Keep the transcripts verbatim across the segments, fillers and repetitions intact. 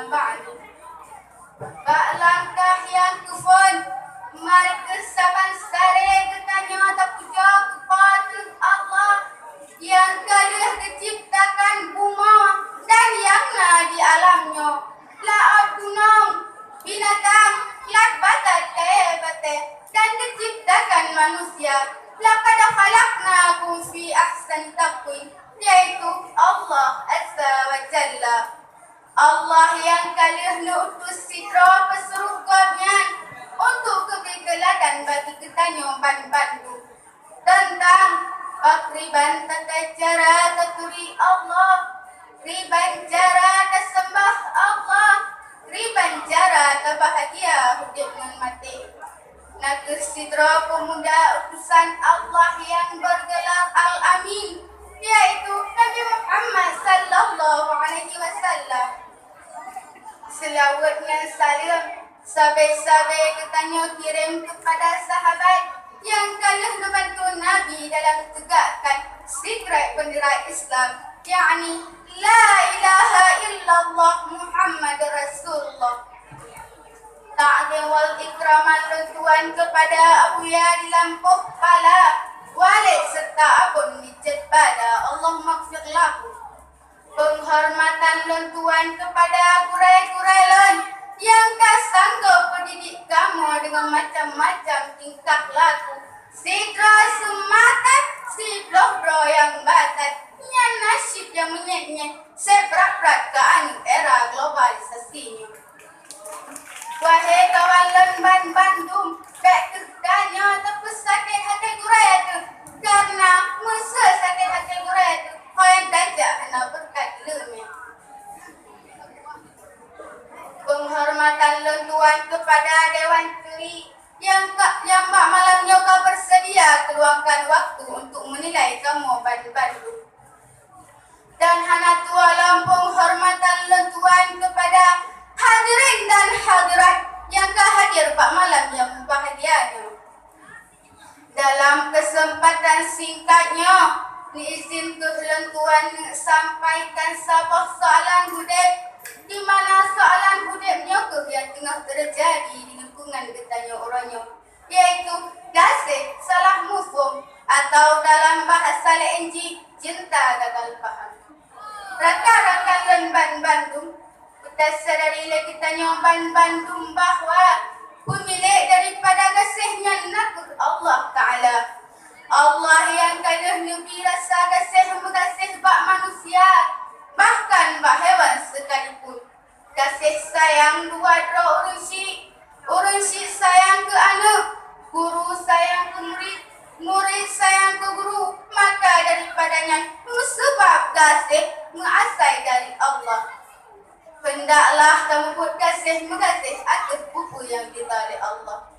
Ba'du. Bak langkah nyang keuphon, mari kheueh saban saré geutanyoe tapujoe keu Po teu Allah nyang ka lheueh geucebtakan bumoe dan nyang na di alam nyoe, laôt gunong, binatang, lat batat kayée batée, dan geucebtakan manusia. Laqad khalaqnakum fi ahsani taqwim, yaitu Allah Azza wa Jalla. Allah nyang ka lheueh neuutus sidroe peusuroh Gobnyan untuk geubri teuladan bagi geutanyoe banmandum teuntang pakriban takai cara taturi Allah, kriban cara taseumbah Allah, kriban cara tabahgia udeb ngon maté. Na kheueh sidroe peumuda utusan Allah nyang beugeula Al-Amin, yaitu Nabi Muhammad sallallahu alaihi wasallam. Seulaweuet ngon saleuem sabe-sabe geutanyoe kirém keupada sahabat nyang ka lheueh neubantu Nabi dalam teugakkan sikrat beundera Islam, yakni La ilaha illallah Muhammadur Rasulullah. Takzim wal ikraman lôn tuan keupada Abuya di Lampôh Pala, Waled seureuta Abon di Cot Bada, Allahummaghfir lahu. Peunghormatan lôn tuan keupada gurée-gurée lôn nyang ka sanggob peudidik kamoe deungon macam-macam tingkah laku, sidroe seumatat siploh droe nyang batat, nyan nasyid nyang meunyét-nyét, sép brat-brat keu aneuëk era globalisasi nyoe. Wahé kawan lôn banmandum, bék kheueh tanyoe tapeusakét até gurée teuh, kareuna meuseu sakét até gurée teuh, ho nyang tajak hana beureukat leumé. Peunghormatan lôn tuan keupada Dewan Juri nyang ka, nyang bak malam nyoe ka beuseudia keuluangkan waktu untuk meunilai kamoe banmandum. Dan hana tuwoe lom peunghormatan lôn tuan keupada hadirin dan hadirat nyang ka hadir bak malam nyang mubahgia nyoe. Dalam keuseumpatan singkat nyoe, neuizin kheueh lôn tuan neusampaikan saboh soalan udeb, di mana soalan udeb nyoe kheueh nyang teungoh teujadi di lingkungan geutanyoe uroe nyoe, yaitu gaséh salah muphom, atau dalam bahasa laén jih cinta gagal paham. Rakan-rakan lôn banmandum, peue tasadari lé geutanyoe banmandum bahwa peumilék daripada gaséh nyan na kheueh Allah Taala. Allah nyang ka lheueh neubri rasa gaséh meugaséh bak manusia, bahkan bak hewan sekalipun. Gaséh sayang dua droe ureuëng syiek, ureuëng syiek sayang keu aneuëk, guru sayang keu murit, murit sayang keu guru, maka daripada nyan meuseubab gaséh meuasai dari Allah. Heundaklah kamoe buet gaséh meugaséh ateueh peue-peue nyang geubri lé Allah.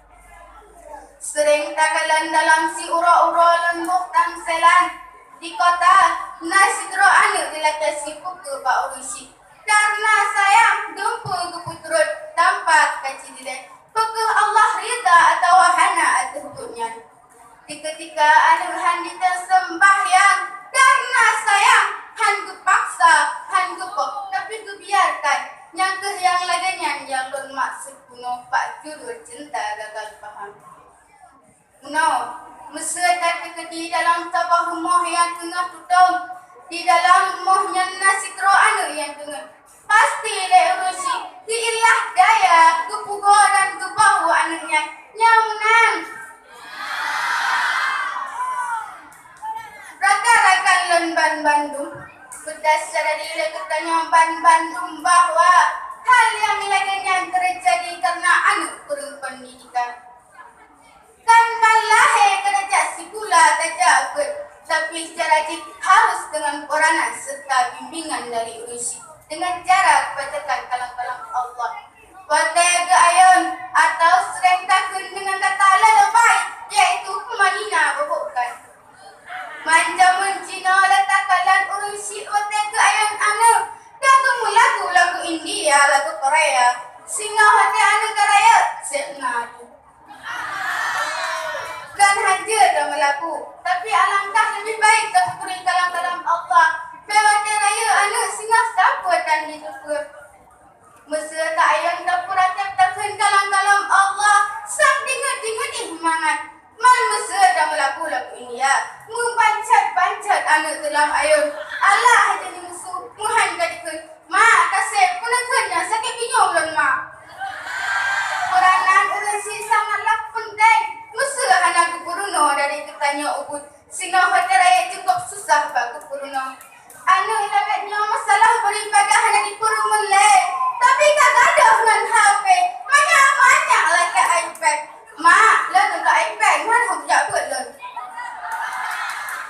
Seuréng takalon dalam siuroe-uroe lôn boh tamseulan di kota, na sidroe aneuëk geulakée sipukeue bak ureuëng syiek. Kareuna sayang, dumpeue geupeuturot tanpa kaci dilée, peu kheueh Allah rida atawa hana ateueh buet nyan. Dikeutika aneuëk han jitém seumbahyang, kareuna sayang, han geupaksa, han geupoh, tapi geubiarkan. Nyang kheueh nyang lagée nyan nyang lôn maksud bunoe bak judul cinta gagal paham. Bunoe, meuseu tateukeudi dalam saboh rumoh nyang teungoh tutong, di dalam rumoh nyan na sidroe aneuëk nyang teungeut. Pasti lé ureuëng syiek geuilah daya, geupugoe dan geuboh u aneuëk nyan. Nyan meunan. Rakan-rakan lôn banmandum, peue tasadari lé geutanyoe banmandum bahwa hal nyang lagée nyan teujadi kareuna aneuëk kureueng peundidikan. Kan ban lahé ka tajak sikula, tajak beuet, tapi cara jih harus deungon peuranan seureuta bimbingan dari ureuëng syiek deungon cara bacakan kalam-kalam Allah. Watée geuayôn atawa seuréng takheun deungon kata leuleubay, yaitu manina bobokan. Manjameun jinoe lé takalon ureuëng syiek watée geuayôn aneuëk, ka geumeulagu lagu India, lagu Korea, singoh watée aneuëk ka rayeuk, sép na. Kan hanjeuet tameulagu, tapi alangkah leubeh baik tapeuturi kalam-kalam Allah. Bèk watèe rayeuk aneuk singoh sapeue tan jiteupeue. Meuseu ta ayang tapeuratéb takheun kalam-kalam Allah, sang deungeut-deungeut ih mangat. Man meuseu ta meulaku lagu India, meubancet-bancet aneuk teulam ayôn. Alah jadi musu, meuhan ka dikheun. Mak, kaseb, peue na kheun nyan sakét pinyueng lôn, Mak. Peuranan ureueng syiek sangatlah peunteng. Meuseu hana geupeurunoe dari geutanyoe ubit, sinoe watée rayeuk cukôp susah bak geupeurunoe. Aneuk lagée nyoe masalah bri bagah hana jipeurumeun lé, tapi ka gadôh ngon H P, manyak-manyak lakée iPad. Mak, lôn nibak iPad ngon hom jak beuet lôn.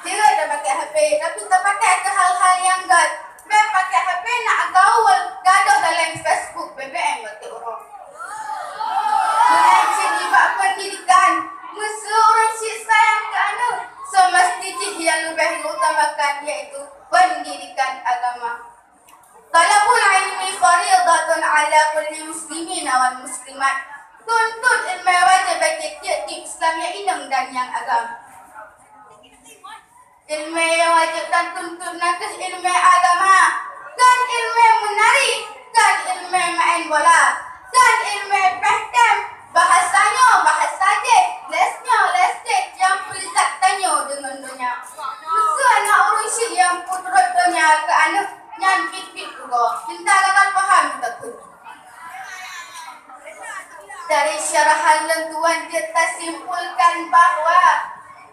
Jeuet tapakai H P, tapi tapakai keu hal-hal nyang gét. Bék pakai H P nak gaul, gadôh dalam Facebook, B B M bak uroe. Meunan cit nibak pendidikan, meuseu ureueng syiek sayang keu aneuk, seumeusti jih nyang leubeh geuutamakan, yaitu pendidikan agama. Thalabul ilmi faridatun ala kulli muslimin wal muslimat. Tuntut ileumèe wajéb bagi tiep-tiep Islam nyang inong dan nyang agam. Ileumèe nyang wajéb tatuntut na kheueh ileumèe agama, kon ileumèe meunari, kon ileumèe maén bola, kon ileumèe péh tem, bahasa nyoe, bahasa jéh, les nyoe, les jéh, nyang peulisat tanyoe deungon donya. Meuseu na ureueng syiek nyang peuturot donya keu aneuk, nyan biet-biet rugoe. Cinta gagal paham takheun. Dari syarahan lôn tuan jeuet tasimpulkan bahwa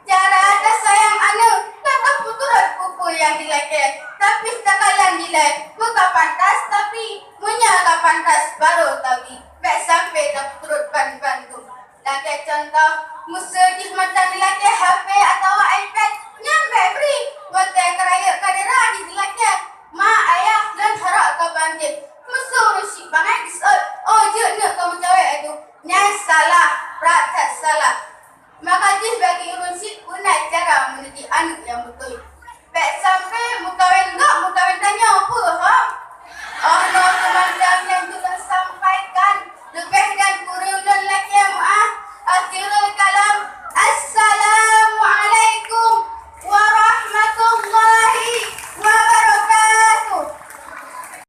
cara tasayang aneuk ka tapeuturot peue-peue nyang jilakée, tapi takalon dilée, meunyoe ka pantas tapi, meunyoe ka pantas barô tabi. Bék sampoe tapeuturot ban-ban tu. Lagée cuntoh, meuseu jih mantong jilakée H P atawa iPad, nyan bék bri. Watée ka rayeuk ka dara jih jilakée, "Ma, Ayah, lôn harok ka ban jih."